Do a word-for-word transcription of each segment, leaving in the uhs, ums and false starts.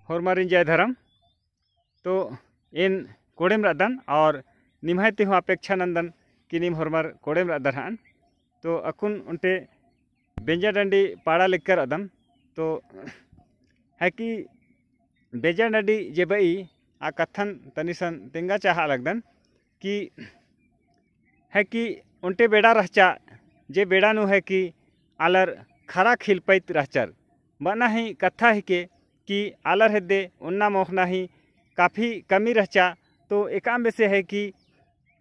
होरमारिन जय धरम। तो एन कोड़ेम रअदन और निम्है ती हूँ अपेक्षा नन्दन कि नीम होरमर कोड़ेम रअदर हअन। तो अक्कुन ओन्टे बेंजा डंडी पाड़ा लेकर रअदन। तो है कि बेंजा डंडी जे बई आ कत्थन तनिसन तेंगा चाहा लगदन कि है कि ओन्टे बेड़ा रहचा, जे बेड़ा नू है कि आलर खरा खिलपैत रहचर। बअना ही कत्था हिके कि आलर हेद्दे ओन्ना मोख़ना ही काफी कमी रहचा। तो एकाम बेसे है कि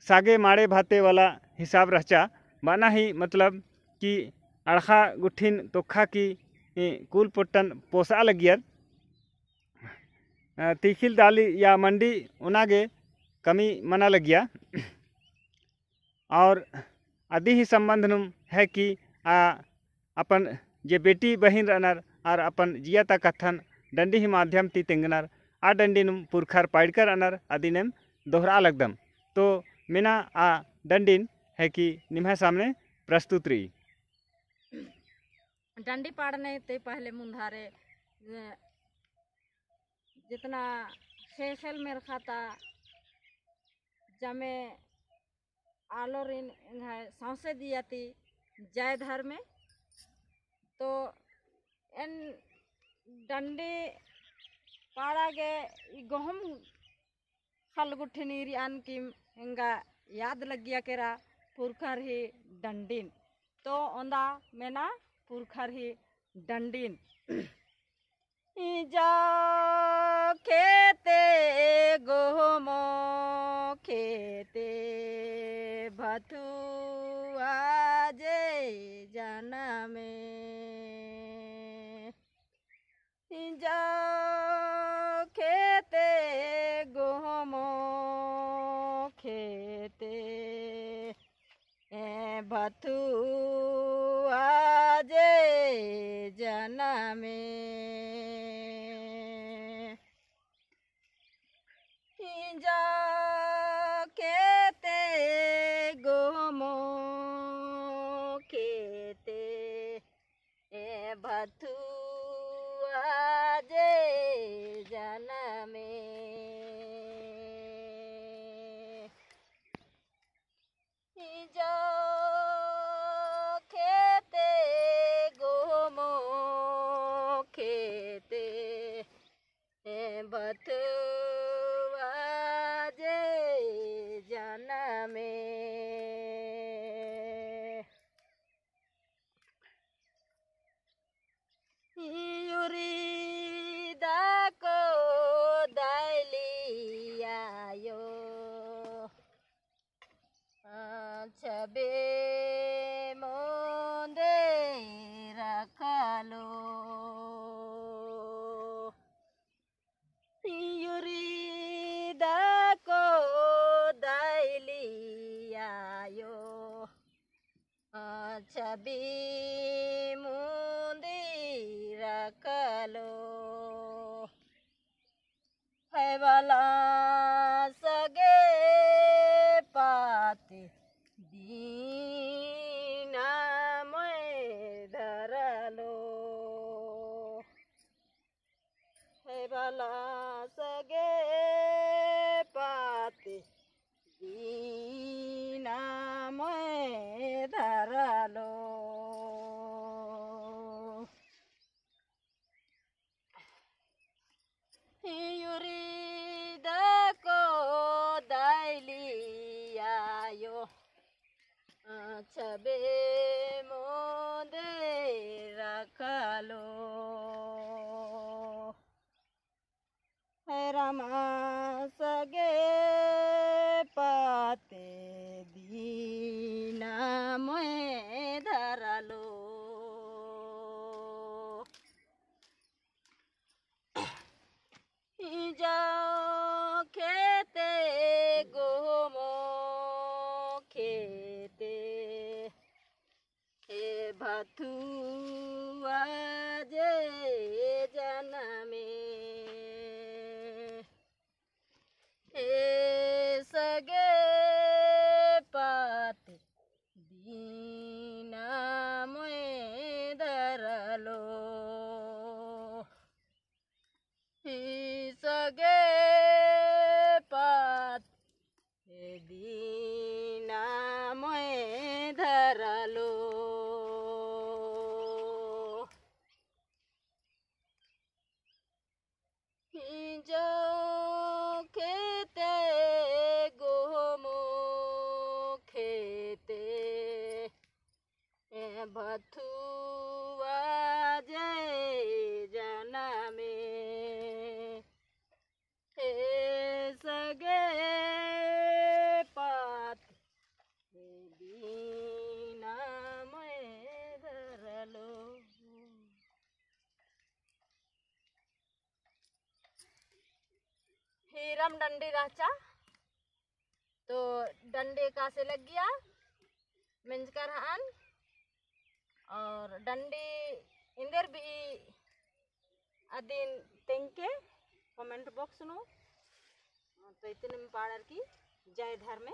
सागे माड़े भाते वाला हिसाब रहचा। बअना ही मतलब कि अड़खा गुट्ठिन तोखा की, ए, कुल पोट्टन पोसआ लगियर। अ, तीखिल दाली या मंडी ओना गे कमी मना लगिया। और अदी ही संबंध नुम है कि आ अपन जे बेटी बहिन रअनर और अपन जिया ता कत्थन डंडी ही माध्यम ती तेंगनर, आ डंडी नुम पुरखर पाइड़कर रअनर अदिनेम दोहरा लगदम। तो मेना आ डंडिन है कि निम्है सामने प्रस्तुत रई। डंडी पाड़ने ते पहले मुन्धारे, अ, जितना ख़ेख़ेल मेर्ख़ा ता जमे आलोरिन एंग्है सौंसे जिया ती जय धर्मे। तो एन डंडी पाड़ा गे ई गोहम ख़ल्ल गुट्ठिन ईरियान किम एंगा याद लग्गिया केरा पुरखर ही डंडिन। तो ओन्दा मेना पुरखर ही डंडिन। इजा खेते गोहमो खेते भथुआ जे जनमे। इजा खेते गोहमो खेते ए भथुआ जे जनमे। इजा खेते गोहमो खेते ए भथुआ जे जनमे। इजा खेते गोहमो खेते ए भथुआ जे जनमे। इयुरी दाको दाइली आयो, छबे मोंदे रखलो। इयुरी दाको दाइली आयो, छबी मुंदी रखलो। है वाला सगे पाती दीना मैं धरलो। है वाला सगे पाती दीना मैं धरलो। इयुरी दाको दाइली आयो, छबे मोंदे रखलो। है रमा सगे पाते दीना मैं धरलो। इजा खेते गोहमो खेते ए भथुआ जे जनमे। ए सगे पाती दीना मैं धरलो। ही सगे पात हे दीना मोय धरलो। ही जो खेते गोमो खेते ए भथुआ जय जनमे। हे सगे पात हे दीना मोय धरलो। हीरम डंडी रहचा। तो डंडी एकासे लग्गिया मेंजका रहन और डंडी एन्देर बई अदिन तेंगके comment box नू। तो इतने में पाड़र की जय धर्मे।